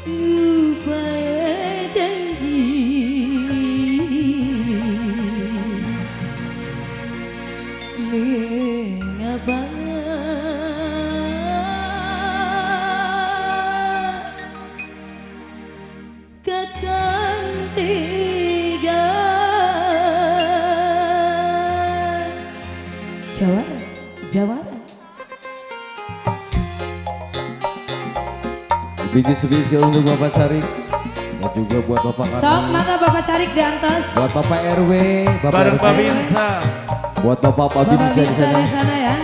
Ngupae janji ning abangan kakang tiga. Jawara, jawara. Bikin spesial untuk Bapak Sarik dan juga buat Bapak Sok Karni, mangga Bapak Carik di atas. Buat Bapak RW, Bapak Bareng RT, Babinsa. Buat Bapak Bapak Babinsa di Binsa sana. Di sana ya.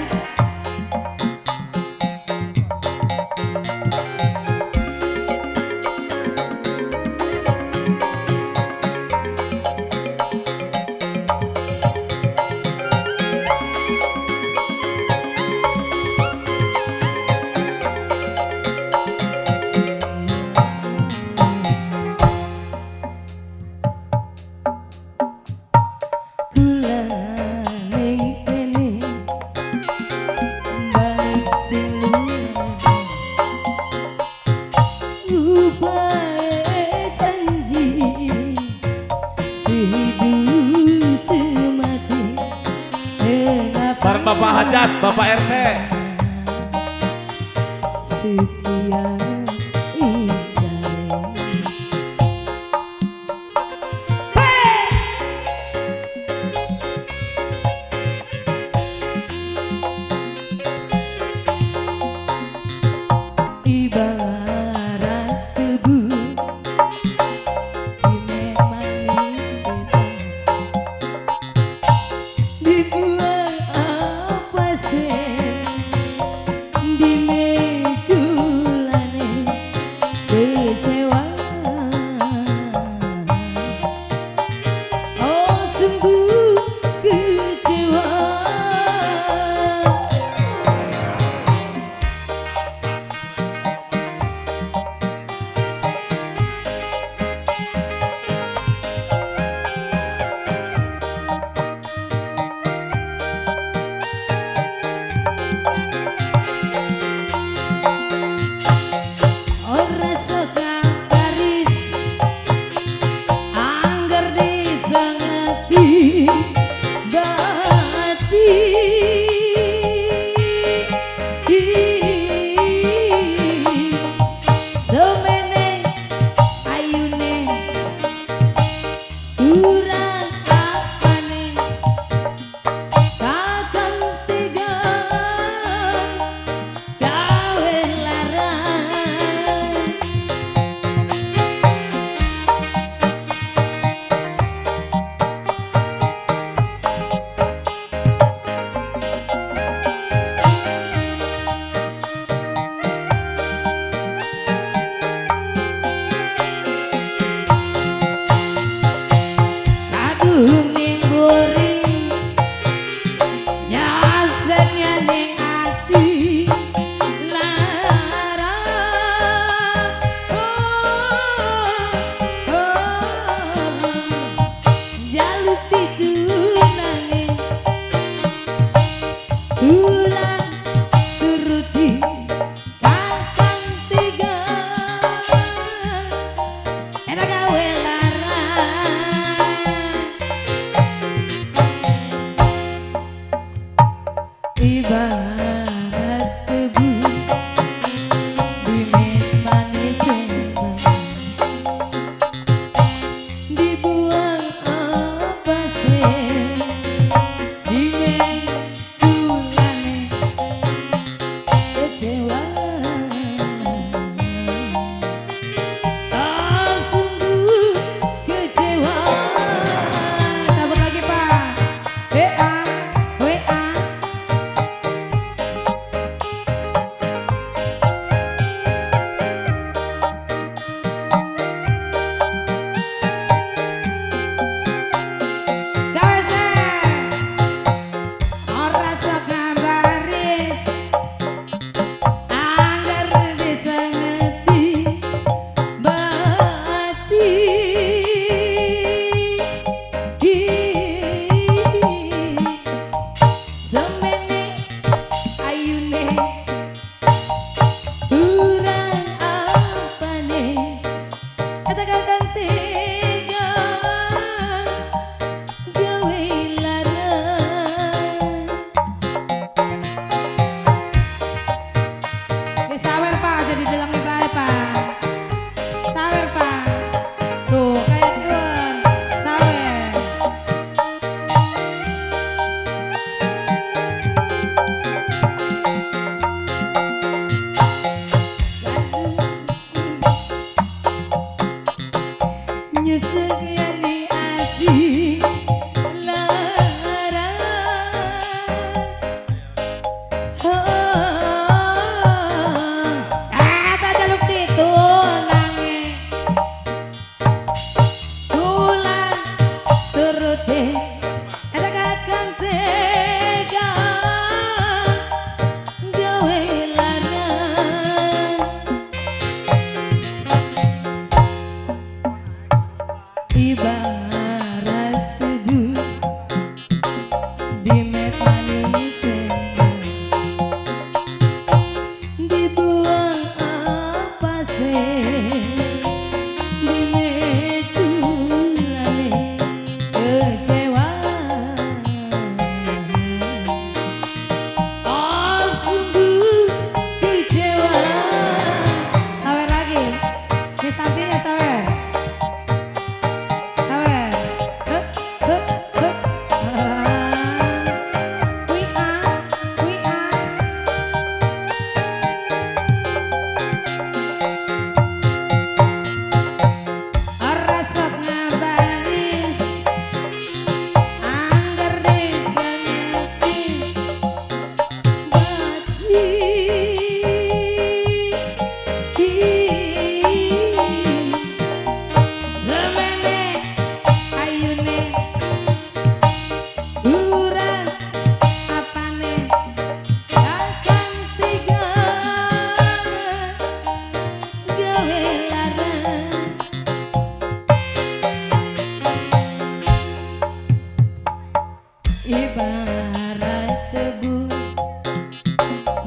Kula ning kene balik siluman Ngupae janji sehidup semati. Bareng Bapak Hajat, Bapak RT. Setia ingkare. Hey! Ibarat tebu kime manis dibuang apa sih dimekulane kecewa. Oh, sungguh kecewa. Ora suka garis angger disangati bati. Semene ayune kurang apane kakang tega gawe larang. Kadung ning buri nyasetnya ning ati lara. Oh, oh, jaluk ditunange tulang turuti kakang tiga enak gawe larang. Ibarat tebu dimen manis dibuang apa sih dimen kulane kecewa. Ah, sungguh kecewa. Cabut lagi, Pak. WA WA.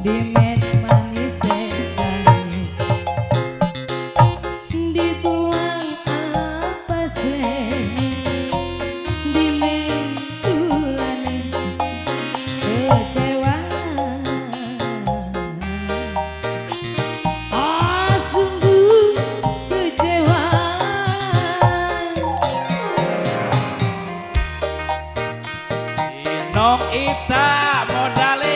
Dimet manis banyu dibuang apa sih dimentulane kecewa. Ah, sungguh kecewa. Inong Ita modalin.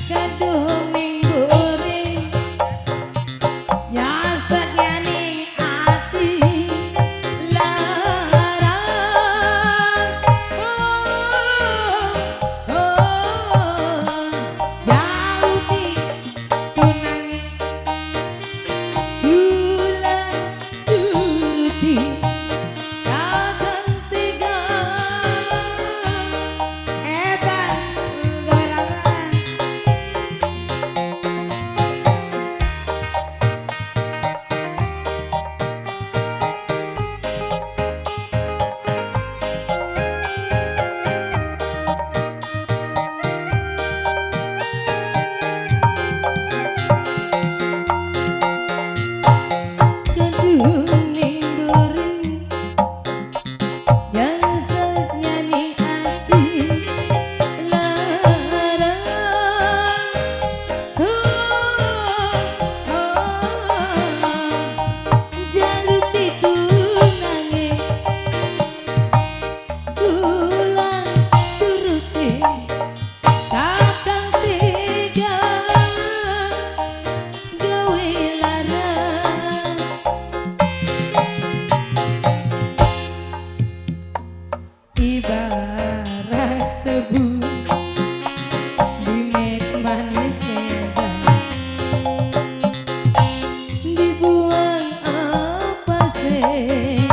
Kaduh ning buri nyasak ning ati lara. Oh, oh, jaluti tunangi gula turuti kakang tiga edan gawe lara. Keduning buri yang ning ati lara. Oh, oh, jaluti tunange tulang turuti kakang tiga gawe lara. Ibarat tebu dimek manis dibuang apa sih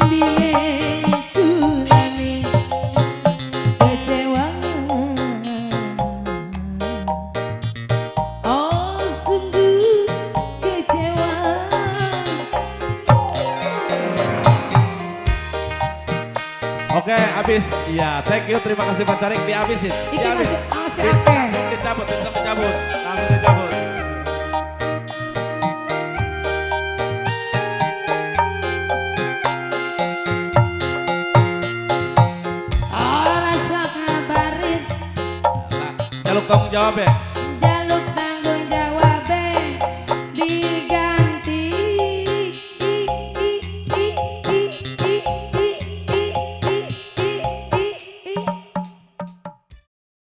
dimek tulane kecewa. Oh, sungguh kecewa. Oke, habis. Ya, thank you. Terima kasih Pak Carik. Dihabisin. Iki Dihabis. masih akeh. Langsung dicabut, langsung dicabut. Langsung dicabut. Ora sok ngabaris. Nah, jaluk tanggung jawab ya.